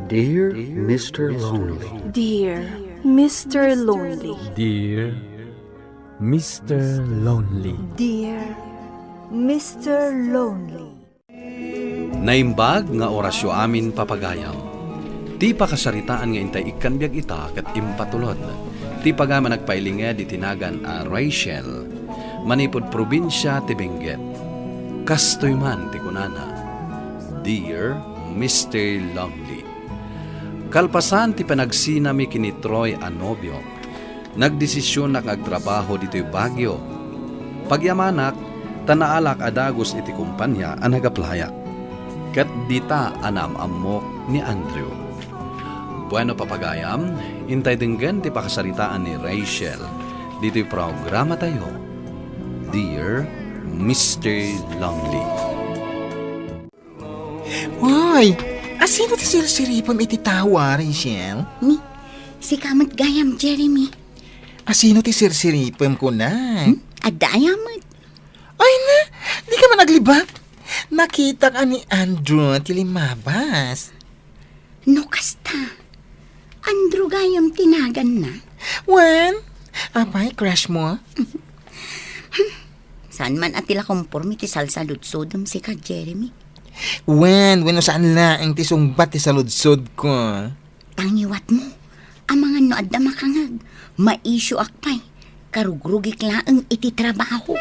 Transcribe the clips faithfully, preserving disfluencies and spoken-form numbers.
Dear Mister Lonely. Dear Mister Lonely. Dear Mister Lonely. Dear Mister Lonely. Naimbag nga orasyo amin, papagayam. Ti pakasaritaan nga intay ikkan biag ita ket impatulod. Ti pagayam a nagpailinged iti nagan a Rachel, manipud probinsia ti Benguet. Kastoy man ti kunana, "Dear Mister Lonely." Kalpasan ti panagsinami ken ni Troy a nobiok, nagdesisionak nga agtrabaho ditoy Baguio. Pagyamanak, ta naalak a dagus iti kompania a nag-applyak. Ket dita a naam-ammok ni Andrew. Bueno, papagayam, intay denggen ti pakasaritaan ni Rachel ditoy programatayo, Dear Mister Lonely. Uy, asino ti sirsiripem iti tawa, Rachel? Ni, sika met gayam, Jeremy. Asino ti sirsiripem, kuna? Hmm? Adda aya met? Ay na, di ka man aglibak. Nakitak a ni Andrew ti limmabas. No kasta, Andrew gayam ti naganna? Wen, apay, crush mo? Saan man a ti la komporme ti salsaludsodem sika, Jeremy? Wen, wenno saan laeng ti sungbat ti saludsodko? Tangiwat mo, amangan no adda makangeg, maisioak pay, karugrugik laeng iti trabaho.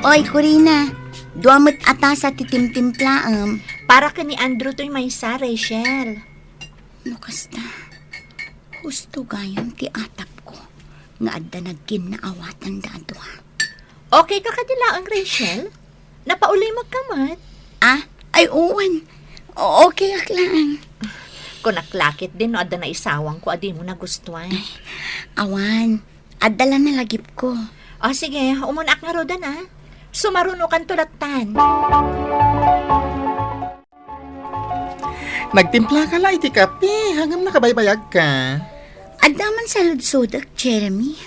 Oy, Corina, dua met a tasa ti timtimplaem. Para ken ni Andrew toy maysa, Rachel. No kasta, husto gayam ti atapko nga adda nagkinnaawatanda a dua. Okay ka kadi laeng, Rachel? Napaulimekka met? Ah, ay, wen. O-, okay ak laeng. Kunak la ketdin no adda naisawangko a dimo nagustuan. Ay, awan. Adda la nalagipko. O, sige, umunaak ngaruden, a. Sumarunokanto lattan. Nagtimplaka la iti kape, ngem nakabaybayagka. Adda man saludsodek, Jeremy.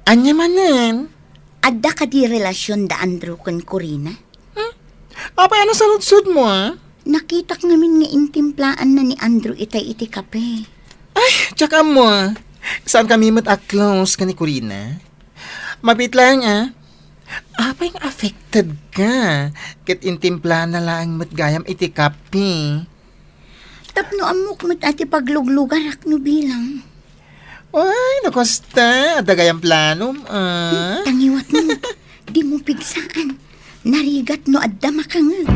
Ania manen? Adda kadi relasion da Andrew ken Corina? Hmm? Apay a nasaludsodmo, a? Nakitak ngamin nga intimplaanna ni Andrew itay iti kape. Ay, diak ammo, a. Saankami met a close ken ni Corina. Mabiit laeng, a. Apay nga affected ka? Ket intimplaanna laeng met gayam iti kape. Tapno ammok met a ti pagluglugarak no bilang. Ay, no kasta, adda gayam planom, a. Hmm, tangiwat mo. Dimo pigsaan. Narigat no adda makangeg.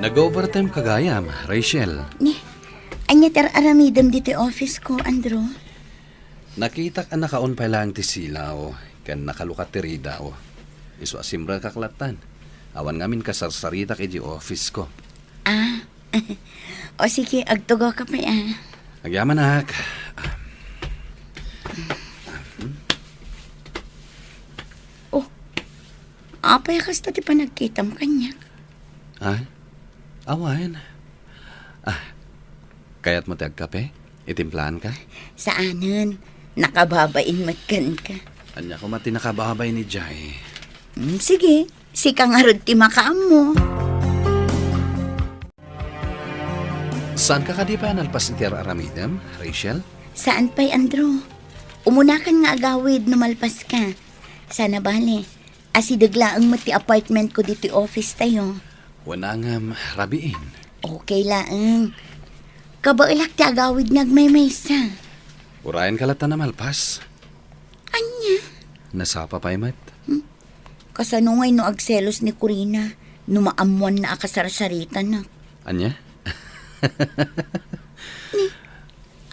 Nag-overtime ka gayam, Rachel. Ni, ania ti ar-aramidem ditoy office ko, Andrew? Nakitak a nakaon pay laeng ti silaw, ken nakalukat ti ridaw. Isu a simrekak lattan. Awan ngamin kasarsaritak idiay office ko. Ah. O sige, agtugaw ka pay, a. Agyamanak. Oh, apay a kasta ti panagkitam kaniak? Ah? Awan. Ah, kayatmo ti agkape? Itimplaan ka? Saanen. Nakababain met kenka. Ania koma ti nakababain idiay? Mm, sige. Sika ngarud ti makaammo. Saanka kadi pay a nalpas iti ar-aramidem, Rachel? Saan pay, Andrew. Umunakan nga agawid no malpaska. Sana bale, asideg laeng met ti apartment ko ditoy office tayo. Wen, ngem rabiin. Okay laeng. Kabaelak ti agawid nga agmaymaysa. Urayenka latta a malpas. Ania? Nasapa pay met. Hmm? Kasano ngay no agselos ni Corina no maammoanna a kasarsaritanak? Ania? Ni,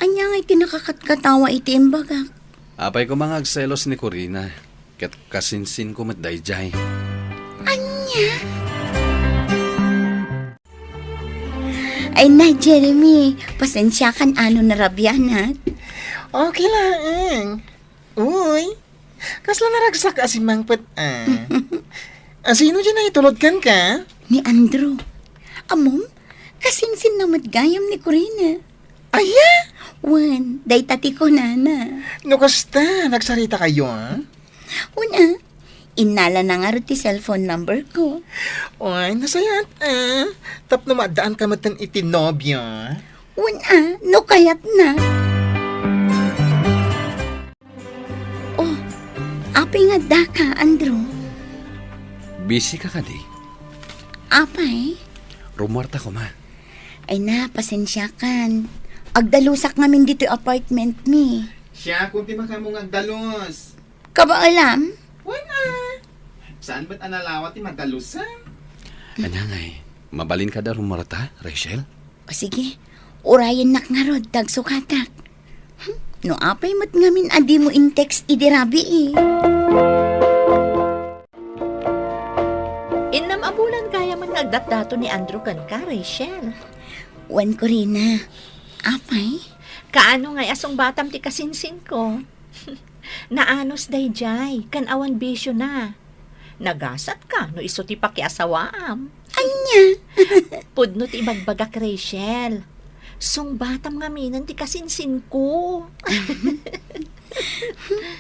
ania ngay ti nakakatkatawa iti imbagak? Apay koma nga agselos ni Corina, ket kasinsinko met daydiay. Ania? Ay na, Jeremy, pasensiakan a no narabianak. Okay laeng. Uy, kasla naragsak a simmangpet, a. Asino diay naitulod kenka? Ni Andrew. Ammom, kasinsinna met gayam ni Corina. Aya? Wen, dayta ti kunana. No kasta, nagsaritakayo, a? Wen, a. Innalana ngarud ti cellphone number ko. Oy, nasayaat, ah. Tapno maaddaanka metten iti nobio. Wen, ah, no kayatna. Oh, apay nga addaka, Andrew? Busy ka kadi? Apay? Rumuarta koma. Ay na, pasensiakan. Agdalusak ngamin ditoy apartment mi. Siakon ti makaammo nga agdalus. Kabaelam? Wen, ah. Saan met a nalawa ti madalusan? Ania ngay, mabalin kada rumuarta, Rachel? O sige, urayennak ngarud, tagsukatak. Hmm, no apay met ngamin a dimo in-text idi rabii. Innam a bulan gayamen nga agdatdaton ni Andrew kenka, Rachel. Wen, Corina. Apay? Kaano ngay a sungbatam ti kasinsinko? Naanus daydiay, ken awan bisiona. Nagasatka no isu ti pakiasawaam. Ania? Pudno ti ibagbagak, Rachel. Sungbatam ngaminen ti kasinsinko.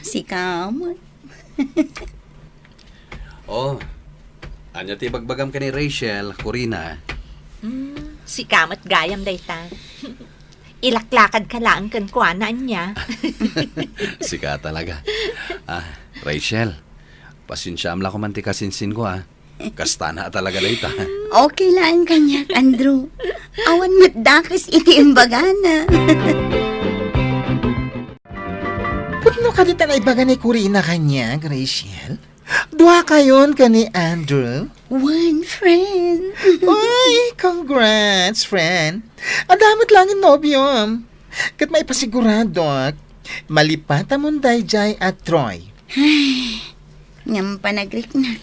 Sika met. Oh, ania ti ibagbagam ken ni Rachel, Corina? Hmm, sika met gayam dayta. Ilaklakadka laeng kenkuana, ania? Sika talaga. Ah, Rachel, pasensiaam la koman ti kasinsinko, ah. Kastana talaga dayta. Okay laeng kaniak, Andrew. Awan met dakes iti imbagana. Pudno kadi ta naibaga ni Corina kaniak, Rachel? Duakayon ken ni Andrew? Wen, friend. Uy, congrats, friend. Adda met laeng nobiom. Ket maipasiguradok, malipatamon daydiay a Troy. Ay, ngem panagriknak.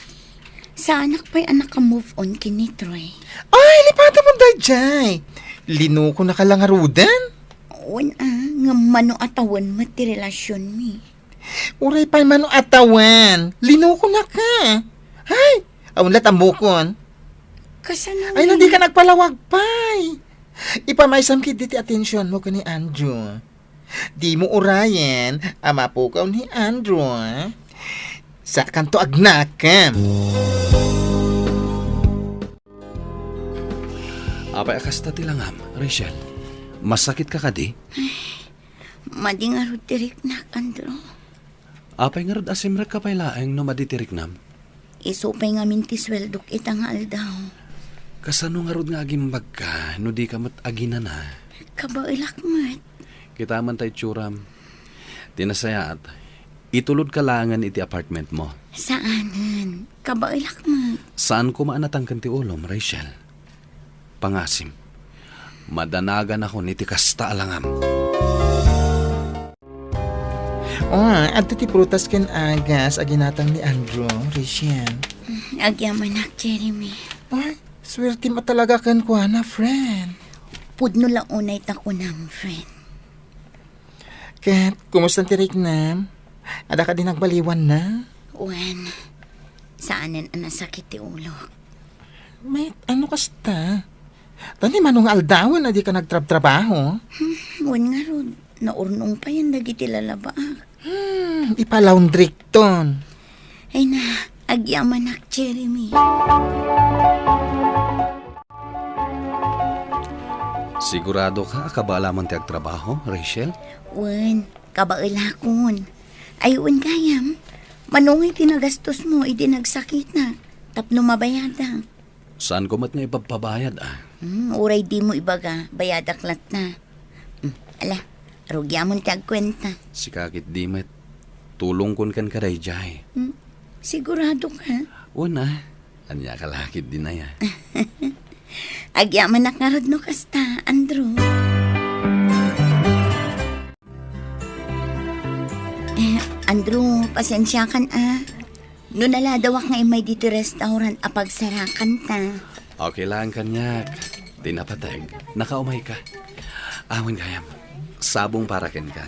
Saanak pay a naka-move on ken ni Troy. Ay, lipatamon daydiay. Linukonaka la ngaruden. Wen, ah, ngem mano a tawen met ti relasionmi. Uray pay mano a tawen, linukonaka. Ay, awan la tambukon. Kasano? Ay, no, dika nagpalawag pay. Ipamaysam ketdi ti atensionmo ken ni Andrew. Dimo urayen a mapukaw ni Andrew, ah. Sakanto agnakem. Apay a kasta ti langam, Rachel? Masakitka kadi? Madi ngarud ti riknak, Andrew. Apay ngarud a simrekka pay laeng no madi ti riknam? Isu pay ngamin ti sueldok ita nga aldaw. Kasano ngarud nga agimbagka no dika met aginana? Kabaelak met. Kitaem ta itsuram. Ti nasayaat, itulodka laengen iti apartmentmo. Saanen. Kabaelak met. Saan koma a natangken ti ulom, Rachel. Pangasim, madanaganakon iti kasta a langam. Oh, adda ti prutas ken agas a ginatang ni Andrew, Rachel. Agyamanak, Jeremy. Ay, suertem a talaga kenkuana, friend. Pudno la unay ta kunam, friend. Ket, kumusta ti riknam? Adda kadi nagbaliwanna? Wen, saanen a nasakit ti ulok. Met, ano kasta? Tani mano nga aldawen a dika nagtrabtrabaho? Hmm, wen ngarud, naurnong payen dagiti lalabaak. Hmm, ipalaundrikton. Ay na, agyamanak, Jeremy. Siguradoka a kabaelaman ti agtrabaho, Rachel? Wen, kabaelakon. Ay, wen gayam, mano ngay ti nagastosmo idi nagsakitnak tapno mabayadak? Saanko met nga ipagpabayad, ah. Hmm, uray dimo ibaga, bayadak latta. Hmm, ala, rugiamon ti agkuenta. Sika ketdi met, tulongkon kenka daydiay. Hmm, siguradoka? Wen, ah. Ania ka la ketdi, Nay, ah. Agyamanak ngarud no kasta, Andrew. Eh, Andrew, pasensiakan, ah. No naladawak nga immay ditoy restaurant a pagsarakanta. Okay lang kaniak. Di napateg. Nakaumayka. Awan gayam. Sabong para kenka.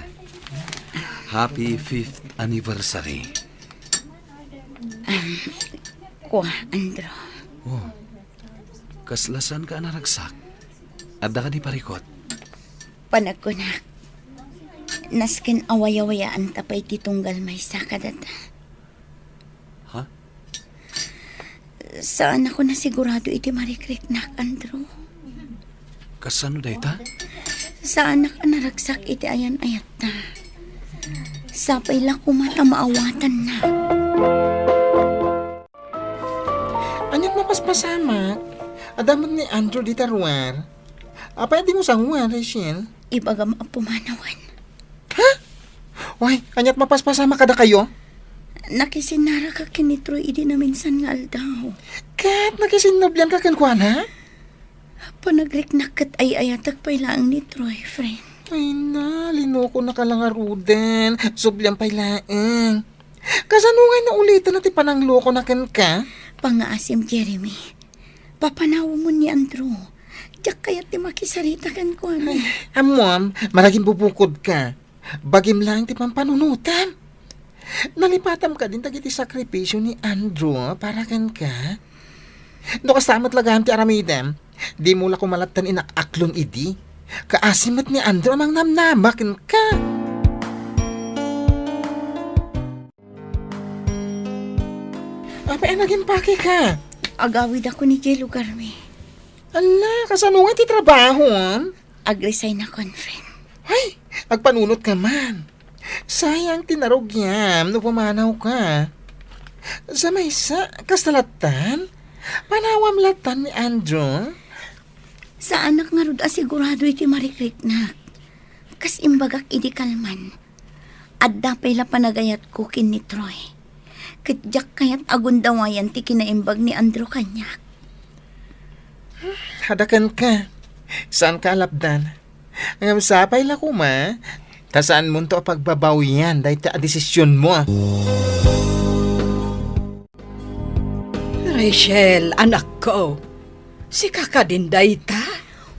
Happy fifth anniversary. Ah, kua, Andrew. Oh, kasla saanka a naragsak? Adda kadi parikut? Panagkunak, nasken a wayawayaanta pay ti tunggal maysa kadata. Ha? Saanakon a sigurado iti marikriknak, Andrew. Kasano dayta? Saanak a naragsak iti ayan-ayatta. Sapay la koma ta maawatanna. Aniat mapaspasamak? Adda met ni Andrew dita ruar. Apay a dimo sangoan, Rachel? Ibagam a pumanawen. Ha? Way, aniat mapaspasamak kadakayo? Nakisinnaraka ken ni Troy idi naminsan nga aldaw. Ket nakisinnublianka kenkuana? Panagriknak ket ay-ayatek pay laeng ni Troy, friend. Ay na, linukonaka la ngaruden. Sublian pay laeng. Kasano ngay naulitena ti pananglokona kenka? Pangngaasim, Jeremy. Papanawemon ni Andrew. Diak kayat ti makisarita kenkuana. Ay, ammom, maragimbubukod ka. Bagim laeng ti pampanunotam. Nalipatam kadin dagiti sakripisio ni Andrew para kenka. No kasta met la gayam ti aramidem, dimo la koma lattan inak-aklon idi. Kaasi met ni Andrew a mangnamnama kenka. Apay a nagimpakeka? Agawidakon idiay lugarmi. Ala, kasano nga ti trabahom? Agresignakon, friend. Ay, agpanunotka man. Sayang ti narugiam no pumanawka. Sa maysa, kasta lattan? Panawam lattan ni Andrew? Saanak ngarud a sigurado iti marikriknak. Kas imbagak idi kalman, adda pay la panagayatko ken ni Troy. Ket diak kayat a gundawayan ti kinaimbag ni Andrew kaniak. Adakan ka. Saan ka alapdan? Ngem sapay la koma, ta saanmonto a pagbabawian dayta a desisionmo. Rachel, anakko, sika kadin dayta?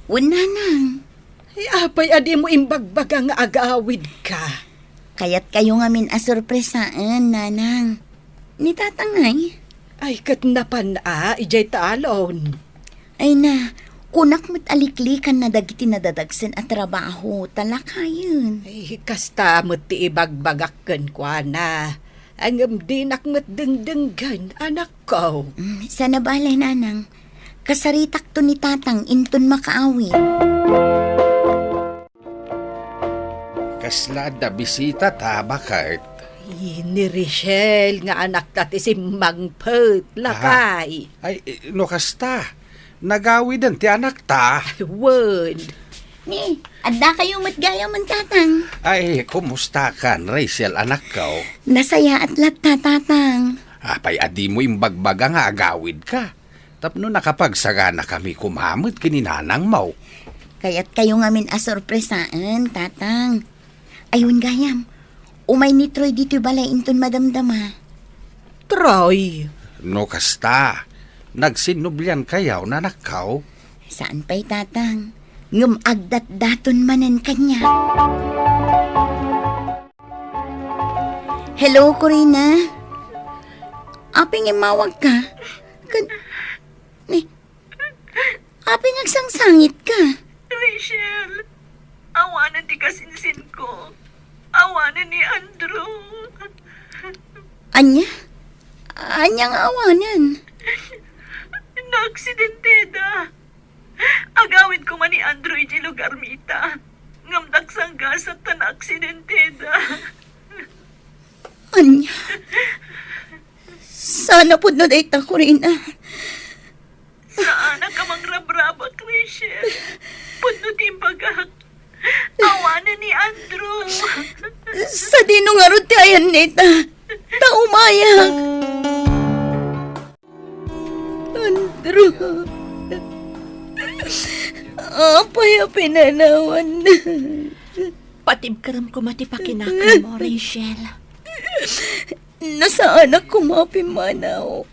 Wen, nanang. Ay, apay a dimo imbagbaga nga agawidka? Kayatkayo ngamin a sorpresaen, nanang. Ni tatang ngay? Ay, ket napan a, idiay talon. Ay na, kunak met a liklikanna dagiti nadadagsen a trabaho, ta lakayen. Ay, kasta met ti ibagbagak kenkuana. Ngem dinak met dengdenggen, anakko. Mm, sana bale, nanang. Kasaritakto ni tatang inton makaawid. Kasla adda bisita ta, baket? Ay, ni Rachel nga anakta ti simmangpet, lakay. Aha. Ay, eh, no kasta, nagawiden ti anakta. Wen. Ni, adda kayo met gayamen, tatang. Ay, kumusta kan, Rachel, anakko? Nasayaat latta, tatang. Apay a dimo imbagbaga nga agawidka? Tapno nakapagsaganakami koma met ken ni nanangmo. Kayatkayo ngamin a sorpresaen, tatang. Ay, wen gayam, umay ni Troy ditoy balay inton madamdama. Troy! No kasta, nagsinnubliankayo, anakko? Saan pay, tatang. Ngem agdatdaton manen kaniak. Hello, Corina. Apay nga immawagka? Kan-, ni, apay nga agsangsangitka? Rachel, awanen ti kasinsinko. Awanen ni Andrew. Ania? Ania nga awanen? Naaksidenteda. Agawid koma ni Andrew idiay lugarmita. Ngem daksanggasat ta naaksidenteda. Ania? Sana pudno dayta, Corina. Saanak a mangrabrabak, Rachel. Pudno ti imbagak. Awanen ni Andrew. Sadino ngarud ti ayan nita? Ta umayak. Andrew. Apay a pinanawan? Patibkerem koma ti pakinakanmo, Rachel. Nasaanak koma a pimmanaw.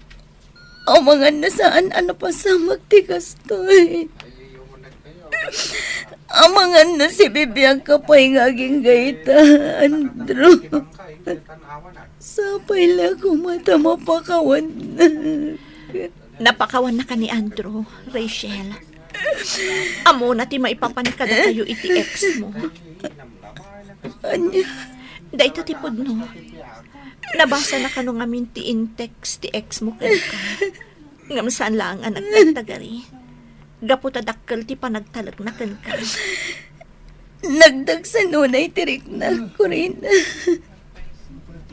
Amangan no saan a napasamak ti kastoy. Amangan no sibibiagka pay nga agingga ita, Andrew. Sapay la koma ta mapakawannak. Napakawannaka ni Andrew, Rachel. Ammona ti maipapan kadakayo iti ex mo. Ania? Dayta ti pudno. Nabasa na kano ngamin ti in-text ti ex mo kenka. Ngem saan laeng a nagtagtagari. Gapu ta dakkel ti panagtalekna kenka. Nagdagsa nunay ti riknak, Corina.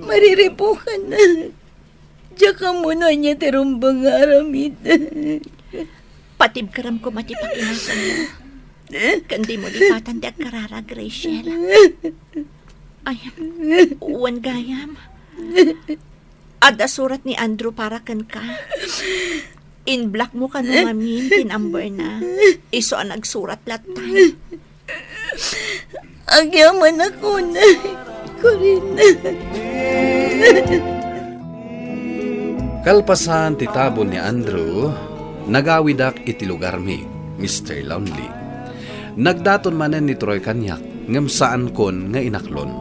Mariribukan na. Diak ammo no ania ti rumbeng nga aramid. Patibkerem koma ti pakinaganmo. Ken dimo lipatan ti agkararag, Rachel. Ay, wen gayam. Adda surat ni Andrew para kenka. In-block mo kano ngamin ti number na. Isu a nagsurat latta. Agyamanak unay, Corina. Kalpasan ti tabon ni Andrew, nagawidak iti lugarmi, Mister Lonely. Nagdaton manen ni Troy kaniak, ngem saankon nga inaklon.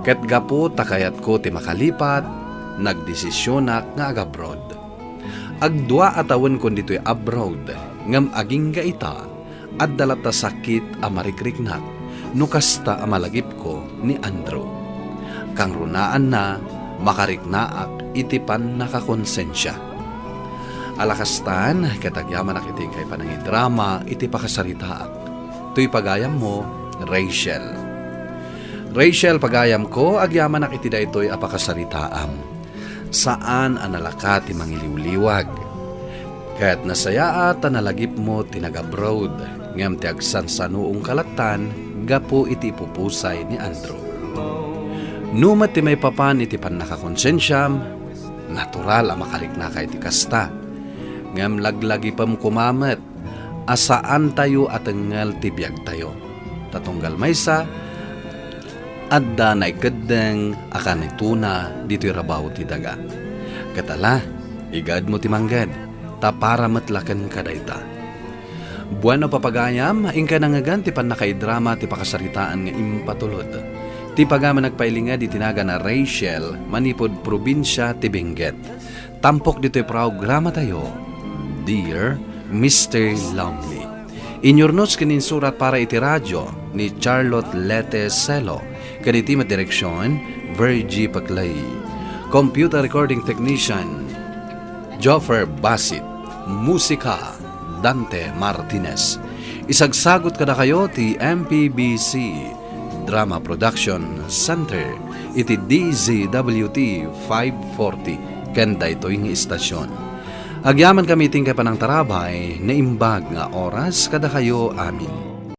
Ket gapu ta kayatko ti makalipat, nagdesisionak nga agabroad. Agdua a tawenkon ditoy abroad, ngem agingga ita, adda latta sakit a marikriknak no kasta a malagipko ni Andrew. Kangrunaanna, makariknaak iti pannakakonsensia. Alakastan, ket agyamanak iti inkay panangidrama iti pakasaritaak. Toy pagayammo, Rachel. Rachel, pagayamko, agyamanak iti daytoy a pakasaritaam. Saan a nalaka ti mangiliwliwag. Ket nasayaat ta nalagipmo ti nag-abroad, ngem ti agsansanuongka lattan gapu iti ipupusay ni Andrew. No met ti maipapan iti pannakakonsensiam, natural a makariknaka iti kasta. Ngem laglagipem koma met a saantayo a tengngel ti biagtayo. Ta tunggal maysa, adda naikeddeng a kanituna ditoy rabaw ti daga. Ket ala, igaedmo ti mangged, ta para met la kenka dayta. Bueno, papagayam, inka nangngegan ti pannakaidrama ti pakasaritaan nga impatulod. Ti pagayam a nagpailinged iti nagan a Rachel manipud probinsia ti Benguet. Tampok ditoy programatayo, Dear Mister Lonely. Inyurnos ken insurat para iti radio ni Charlotte Lete Celo, ken iti met direksion, Virgie Paclay. Computer recording technician, Joffer Basit. Musika, Dante Martinez. Isagsagut kadakayo ti M P B C Drama Production Center iti D Z W T five forty ken daytoy nga istasyon. Agyamankami iti inkay panangtarabay, naimbag nga oras kadakayo amin.